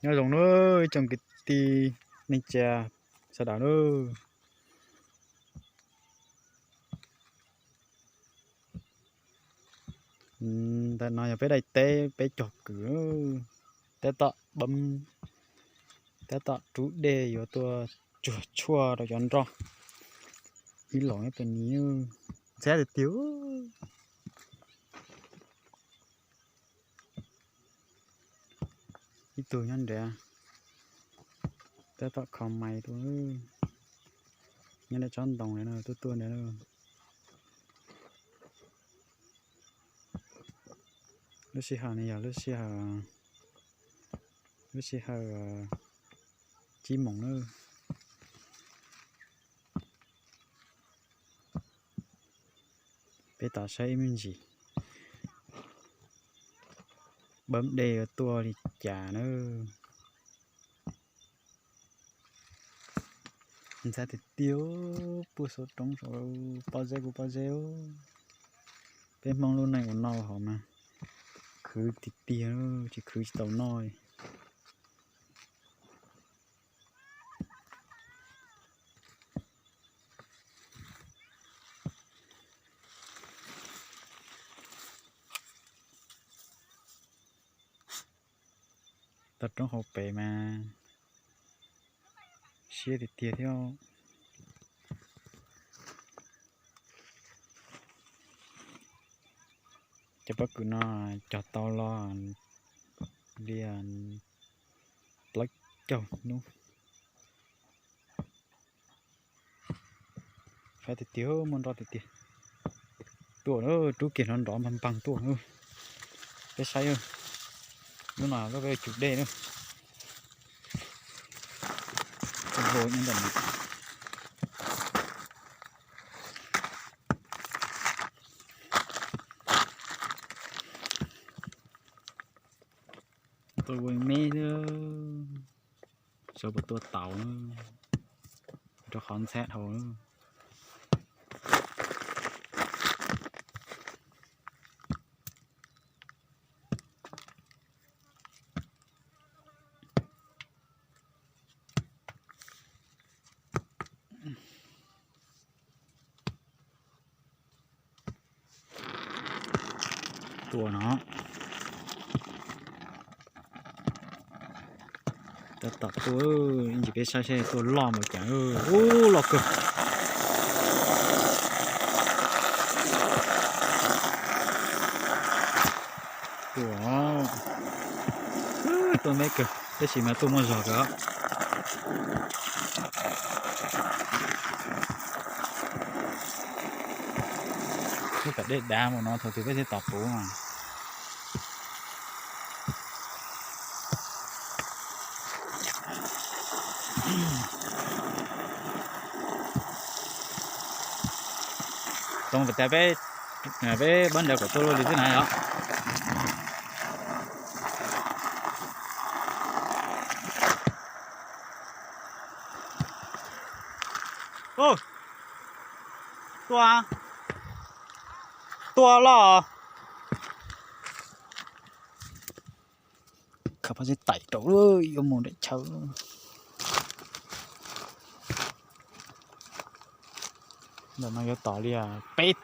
Nyob zoo nawb ib tsoom kwv tij neej tsa sawv daws nawb. Ntawm no yog peb daim teb peb cog kwm, tab tom, tab tom rub dej yuav tuaj tsuag tshuaj rau cov nroj. Ib los ib pes ni, ntxhab tiag tiag. Ib tug nyob nrad, tab tom kho mais tuaj, nyob nram tsob ntoo no tuaj tuaj nrad. Lub sij hawm no yog lub sij hawm, lub sij hawm tsib moos na. Peb tos saib ib me ntsis, npab dej yuav tuaj li cas na. Ntxhab tiag tiag, puag saum roob saud, pob zeb puag pob zeb. Peb Hmoob lub neej ua noj ua haus mas khwv tiag tiag, tsis khwv tsis tau noj li. Toj roob hauv pes mas siab tiag tiag thiab. Cov pob kws no cog tau los li plaub caug hnub. Fab tiag tiag, muaj nroj tiag tiag. Tuaj, rub kiag nrov nrov npag npag tuaj. Peb saib, lub no lub peb cug dej na. Tus hau nyob ntawm no. Tua ua me xwb, sawv puas tua tau na, rau qhov ntxhab dhau na. Tua no. Tab tom tuaj, ib ntsis peb saib seb tuaj loj npaum cas. Ub, loj kawg. Tua, tua me kawg tab sis mas tuaj muaj zog kawg. Lub pas dej dav mus no thaum twg peb thiaj tos puv. Too pas tas peb, peb npab ntawd kom tuaj luaj li xwb na yom. Tua, tua los. Khaws pob zeb taim rau, yuav mus nram chaw. Ntawm no yuav tom li peb